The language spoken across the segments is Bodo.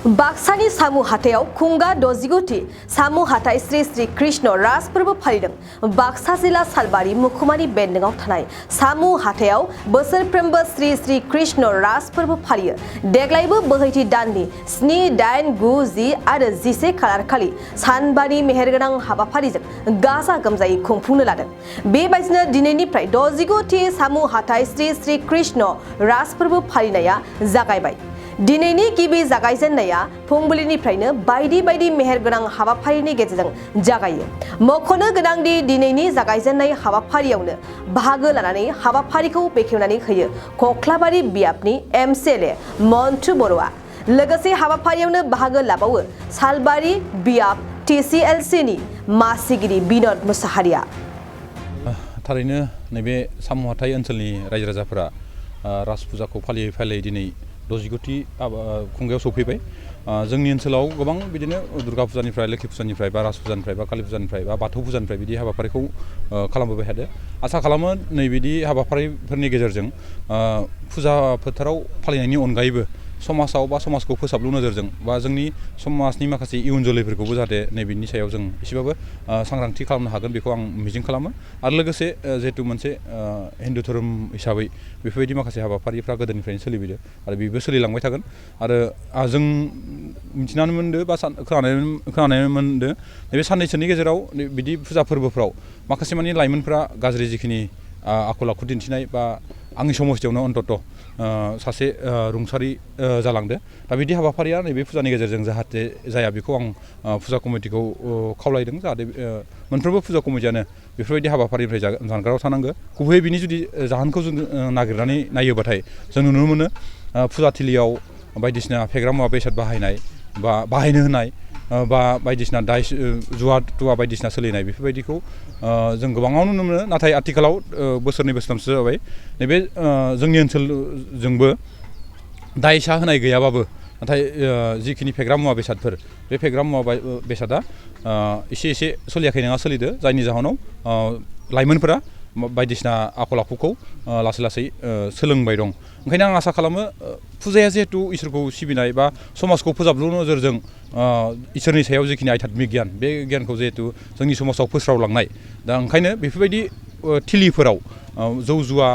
बाक्सानि सामु हाथायाव खुंगा 69थि सामु हाथाय श्री श्री कृष्ण राज फोरबो फालिदों। बाक्सा जिल्ला सालबारि मुखुमारि बेन्दोंआव थानाय सामु हाथायाव बोसोरफ्रोमबो श्री श्री कृष्ण राज फोरबो फालियो। देग्लायबो बोहैथि दाननि 7, 8, 9, 10 आरो 11 खालार खालि सानबानि मेहेरगोनां हाबाफारिजों गाजा गोमजायै खुंफुंनो लादों। बेबायदिनो दिनैनिफ्राय 69थि सामु हाथाय श्री श्री कृष्ण राज फोरबो फालिनाया जागायबाय। दिनैनि गिबि जागायजेननाया फुंबिलिनिफ्रायनो बायदि बायदि मेहेरगोनां हाबाफारिनि गेजेरजों जागायो। मख'नो गोनांदि दिनैनि जागायजेननाय हाबाफारियावनो बाहागो लानानै हाबाफारिखौ बेखेवनानै होयो कख्लाबारि बियाबनि एमसिएलए मन्टु बर'आ। लोगोसे हाबाफारियावनो बाहागो लाबावो सालबारि बियाब टिसिएलसिनि मासिगिरि बिनोद मुसाहारिया। थारैनो नैबे सामु हाथाय ओनसोलनि रायजो राजाफोरा राज फुजाखौ फालियै दिनै 69थि खुंगायाव सफैबाय। जोंनि ओनसोलाव गोबां बिदिनो दुर्गा फुजानिफ्राय लोखि फुजानिफ्राय बा राज फुजानिफ्राय बा कालि फुजानिफ्राय बा बाथौ फुजानिफ्राय बिदि हाबाफारिखौ खालामबोबाय थादों। आसा खालामो नैबिदि हाबाफारिफोरनि गेजेरजों फुजा फोथाराव फालिनायनि अनगायैबो समाजाव बा समाजखौ फोसाबलु नोजोरजों बा जोंनि समाजनि माखासे इयुन जोलैफोरखौबो जाहाथे नैबेनि सायाव जों एसेबाबो सांग्रांथि खालामनो हागोन बेखौ आं मिजिं खालामो। आरो लोगोसे जिहेतु मोनसे हिन्दु धोरोम हिसाबै बेफोरबायदि माखासे हाबाफारिफ्रा गोदोनिफ्रायनो सोलिबोदों आरो बेबो सोलिलांबाय थागोन। आरो जों मिथिनानै मोनदों बा खोनानाय मोनदों नैबे साननैसोनि गेजेराव बिदि फुजा फोरबोफ्राव माखासे मानि लाइमोनफ्रा गाज्रि जिखिनि आखल आखु दिन्थिनाय बा आंनि समस्थियावनो अन्तत सासे रुंसारि जालांदो। दा बिदि हाबाफारिया नैबे फुजानि गेजेरजों जाहाथे जाया बेखौ आं फुजा कमिटिखौ खावलायदों। जाहाथे मोनफ्रोमबो फुजा कमिटियानो बेफोरबायदि हाबाफारिनिफ्राय जानगाराव थानांगौ। गुबैयै बिनि जुदि जाहोनखौ जों नागिरनानै नायोबाथाय जों नुनो मोनो फुजाथिलियाव बायदिसिना फेग्रा मुवा बेसाद बाहायनाय बा बाहायनो होनाय बा बायदिसिना जुवा तुवा बायदिसिना सोलिनाय बेफोरबायदिखौ जों गोबाङाव नुनो मोनो। नाथाय आथिखालाव बोसोरनै बोसोरथामसो जाबाय नैबे जोंनि ओनसोलजोंबो दायसा होनाय गैयाबाबो नाथाय जिखिनि फेग्रा मुवा बेसादफोर बे फेग्रा मुवा बेसादा एसे सोलियाखै नङा सोलिदो। जायनि जाहोनाव लाइमोनफोरा बायदिसिना आखल आखुखौ लासै लासै सोलोंबाय दं। ओंखायनो आं आसा खालामो फुजाया जिहेतु इसोरखौ सिबिनाय बा समाजखौ फोजाबलु नोजोरजों इसोरनि सायाव जिखिनि आध्यात्मिक गियान बे गियानखौ जिहेतु जोंनि समाजाव फोस्रावलांनाय, दा ओंखायनो बेफोरबायदि थिलिफोराव जौ जुवा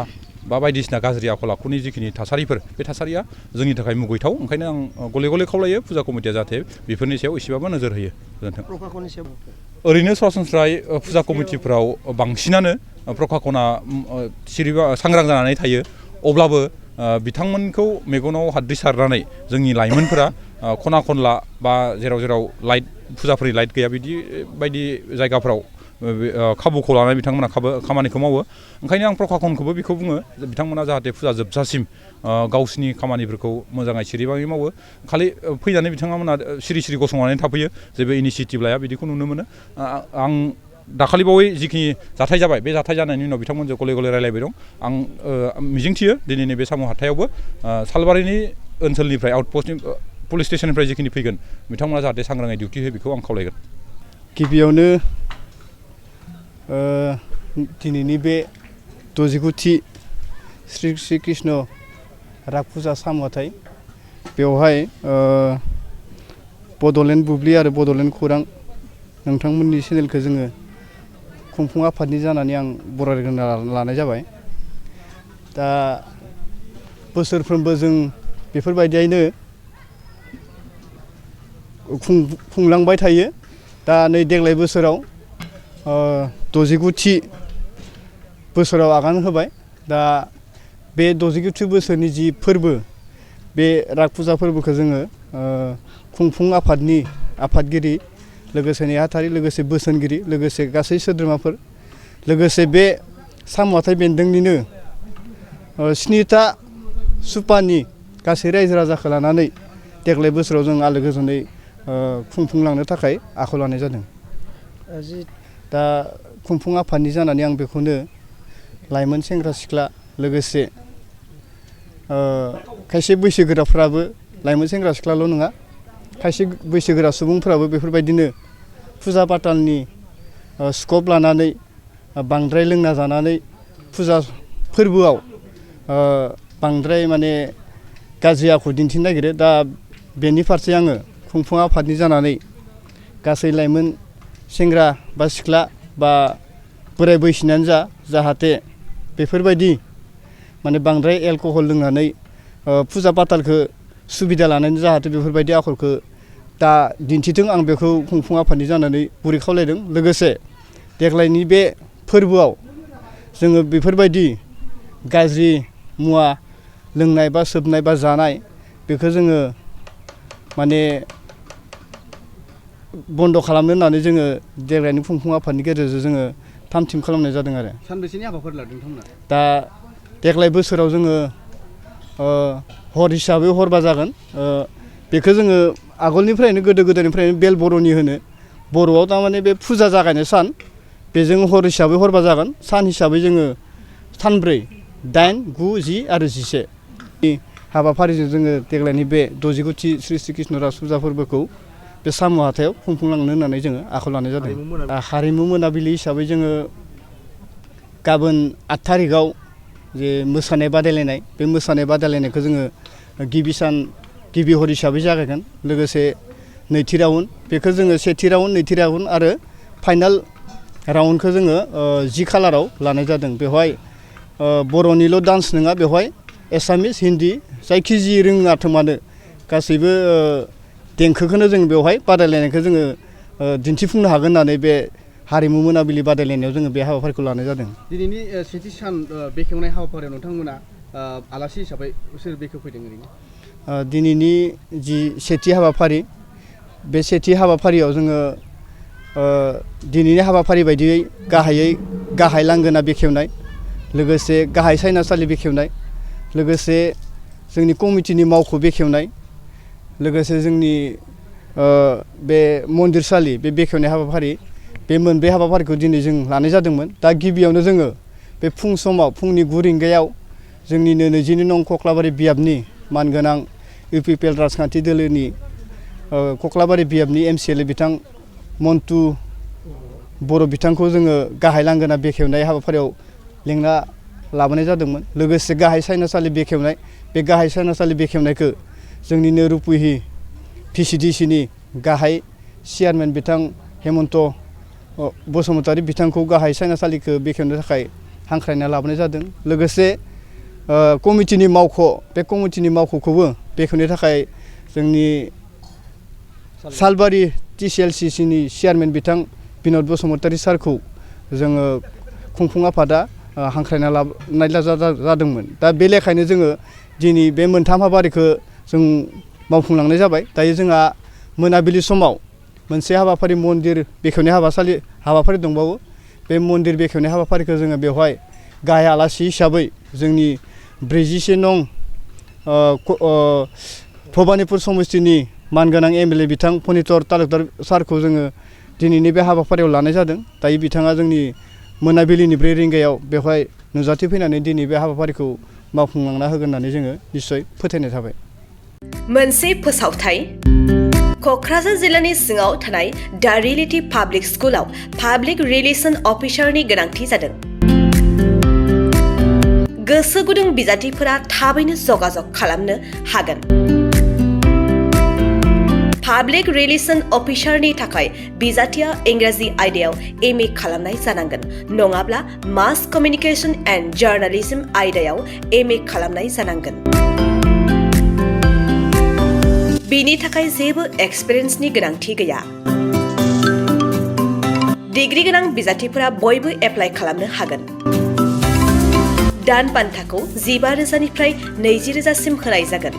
बा बायदिसिना गाज्रि आखल आखुनि जिखिनि थासारिफोर बे थासारिया जोंनि थाखाय मुगैथाव। ओंखायनो आं गले गले खावलायो फुजा कमिटिया जाहाथे बेफोरनि सायाव एसेबाबो नोजोर होयो। गोजोन्थों। ओरैनो सरासनस्रायै फुजा कमिटिफ्राव बांसिनानो प्रखाखना सांग्रां जानानै थायो। अब्लाबो बिथांमोनखौ मेगनाव हाद्रि सारनानै जोंनि लाइमोनफोरा खना खनला बा जेराव लाइट फुजाफोरनि लाइट गैया बिदि बायदि जायगाफ्राव खाबुखौ लानानै बिथांमोना खामानिखौ मावो। ओंखायनो आं प्रखाखनखौबो बेखौ बुङो बिथांमोना जाहाथे फुजा जोबजासिम गावसिनि खामानिफोरखौ मोजाङै सिरिबाङै मावो। खालि फैनानै बिथांमोना सिरि गसंनानै थाफैयो, जेबो इनिसियेटिभ लाया, बिदिखौ नुनो मोनो। आं दाखालि बावै जिखिनि जाथाय जाबाय बे जाथाय जानायनि उनाव बिथांमोनजों गले गले रायलायबाय दं। आं मिजिंथियो दिनैनि बे सामु हाथायावबो सालबारिनि ओनसोलनिफ्राय आउटपस्टनि पुलिस स्टेसननिफ्राय जिखिनि फैगोन बिथांमोना जाहाथे सांग्राङै डिउटि होयो बेखौ आं खावलायगोन। गिबियावनो दिनैनि बे 69थि श्री श्री कृष्ण राग फुजा सामु हाथाय बेवहाय बड'लेण्ड बुब्लि आरो बड'लेण्ड खौरां नोंथांमोननि चेनेलखौ जोङो खुंफुं आफादनि जानानै आं बरायग्रोना लानाय जाबाय। दा बोसोरफ्रोमबो जों बेफोरबायदियैनो खुंलांबाय थायो। दा नै देग्लाय बोसोराव 69थि बोसोराव आगान होबाय। दा बे 69थि बोसोरनि जि फोरबो बे राग फुजा फोरबोखौ जोङो खुंफुं आफादनि आफादगिरि लोगोसे नेहाथारि लोगोसे बोसोनगिरि लोगोसे गासै सोद्रोमाफोर लोगोसे बे सामु हाथाय बेन्दोंनिनो 7था सुपानि गासै रायजो राजाखौ लानानै देग्लाय बोसोराव जों आलो गोजोनै खुंफुंलांनो थाखाय आखायाव लानाय जादों। दा खुंफुं आफादनि जानानै आं बेखौनो लाइमोन सेंग्रा सिख्ला लोगोसे खायसे बैसोगोराफ्राबो लाइमोन सेंग्रा सिख्लाल' नङा, खायसे बैसोगोरा सुबुंफ्राबो बेफोरबायदिनो फुजा पातालनि स्कप लानानै बांद्राय लोंना जानानै फुजा फोरबोआव बांद्राय माने गाज्रि आखु दिन्थिनो नागिरो। दा बेनि फारसे आङो खुंफुं आफादनि जानानै गासै लाइमोन सेंग्रा बा सिख्ला बा बोराय बैसोनियानो जा जाहाथे बेफोरबायदि माने बांद्राय एलकहल लोंनानै फुजा पातालखौ सुबिदा लानानै जाहाथे बेफोरबायदि आखलखौ दा दिन्थिथों आं बेखौ खुंफुं आफादनि जानानै गुरै खावलायदों। लोगोसे देग्लायनि बे फोरबोआव जोङो बेफोरबायदि गाज्रि मुवा लोंनाय बा सोबनाय बा जानाय बेखौ जोङो माने बन्द' खालामनो होननानै जोङो देग्लायनि खुंफुं आफादनि गेजेरजों जोङो थाम थिम खालामनाय जादों आरो। सानबेसेनि हाबाफारि लादों नोंथांमोना? दा देग्लाय बोसोराव जोङो हर हिसाबै हरबा जागोन। बेखौ जोङो आगोलनिफ्रायनो गोदो गोदायनिफ्रायनो बेल बर'नि होनो बर'आव थारमाने बे फुजा जागायनाय सान बेजों हर हिसाबै हरबा जागोन। सान हिसाबै जोङो सानब्रै 8, 9, 10 आरो 11 हाबाफारिजों जोङो देग्लायनि बे 69थि श्री श्री कृष्ण राज फुजा फोरबोखौ बे सामु हाथायाव खुंफुंलांनो होननानै जोङो आखायाव लानाय जादों। हारिमु मोनाबिलि हिसाबै जोङो गाबोन 8 थारिखआव जे मोसानाय बादायलायनाय बे मोसानाय बादायलायनायखौ जोङो गिबि हर हिसाबै जागायगोन। लोगोसे नैथि राउन्ड बेखौ जोङो सेथि राउन्ड नैथि राउन्ड आरो फाइनाल राउन्डखौ जोङो 10 खालाराव लानाय जादों। बेवहाय बर'निल' डान्स नङा, बेवहाय एसामिस हिन्दी जायखिजाया रोङाथों मानो गासैबो देंखोखौनो जों बेवहाय बादायलायनायखौ जोङो दिन्थिफुंनो हागोन होननानै बे हारिमु मोनाबिलि बादायलायनायाव जोङो बे हाबाफारिखौ लानाय जादों। दिनैनि सेथि सान बेखेवनाय हाबाफारियाव नोंथांमोना आलासि हिसाबै सोर बेखेवफैदों ओरैनो? दिनैनि जि सेथि हाबाफारि बे सेथि हाबाफारियाव जोङो दिनैनि हाबाफारि बायदियै गाहाय लांगोना बेखेवनाय, लोगोसे गाहाय सायनासालि बेखेवनाय, लोगोसे जोंनि कमिटिनि मावख' बेखेवनाय, लोगोसे जोंनि बे मन्दिरसालि बे बेखेवनाय हाबाफारि बे मोनब्रै हाबाफारिखौ दिनै जों लानाय जादोंमोन। दा गिबियावनो जोङो बे फुं समाव फुंनि 9 रिंगायाव जोंनिनो 22 नं कक्लाबारि बियाबनि मानगोनां UPPL राजखान्थि दोलोनि कक्लाबारि बियाबनि MCLA बिथां मन्टु बर' बिथांखौ जोङो गाहाय लांगोना बेखेवनाय हाबाफारियाव लेंना लाबोनाय जादोंमोन। लोगोसे गाहाय सायनासालि बेखेवनाय बे गाहाय सायनासालि बेखेवनायखौ जोंनिनो रुपुहि VCDCनि गाहाय चेयारमेन बिथां हेमन्त बसुमतारी बिथांखौ गाहाय सायनासालिखौ बेखेवनो थाखाय हांख्रायना लाबोनाय जादों। लोगोसे कमिटिनि मावख' बे कमिटिनि मावख'खौबो बेखेवनो थाखाय जोंनि सालबारि TCLCCनि चेयारमेन बिथां बिनद बसुमतारी सारखौ जोङो खुंफुं आफादा हांख्रायना लाबोनाय जादोंमोन। दा बे लेखायनो जोङो दिनै बे मोनथाम हाबाफारिखौ जों मावफुंलांनाय जाबाय। दायो जोंहा मोनाबिलि समाव मोनसे हाबाफारि मन्दिर बेखेवनाय हाबाफारि दंबावो। बे मन्दिर बेखेवनाय हाबाफारिखौ जोङो बेवहाय गाहाय आलासि हिसाबै जोंनि 41 नं भबानिपुर समस्तिनि मानगोनां MLA बिथां फनितर तालुकदार सारखौ जोङो दिनैनि बे हाबाफारियाव लानाय जादों। दायो बिथाङा जोंनि मोनाबिलिनि 4 रिंगायाव बेवहाय नुजाथिफैनानै दिनै बे हाबाफारिखौ मावफुंलांना होगोन होननानै जोङो निस्सय फोथायनाय थाबाय। मोनसे फोसावथाय क'क्राझार जिल्लानि सिङाव थानाय दा रियेलिटी पाब्लिक स्कुलाव पाब्लिक रिलेसन अफिसारनि गोनांथि जादों। गोसो गुदुं बिजाथिफोरा थाबैनो जगाजग खालामनो हागोन। पाब्लिक रिलेसन अफिसारनि थाखाय बिजाथिया इंराजि आयदायाव MA खालामनाय जानांगोन, नङाब्ला मास कमिउनिकेशन एन्ड जार्नालिज्म आयदायाव MA खालामनाय जानांगोन। बेनि थाखाय जेबो एक्सपिरियेन्सनि गोनांथि गैया। डिग्री गोनां बिजाथिफोरा बयबो एप्लाइ खालामनो हागोन। दान बान्थाखौ 15,000निफ्राय 20,000सिम होनाय जागोन।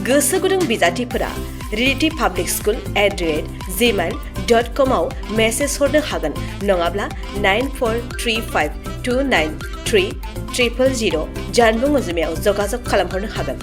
गोसो गुदुं बिजाथिफोरा realtypublicschool@gmail.com आव मेसेज हरनो हागोन, नङाब्ला 9435293000 जानबुं अनजिमायाव जगाजग खालामहरनो हागोन।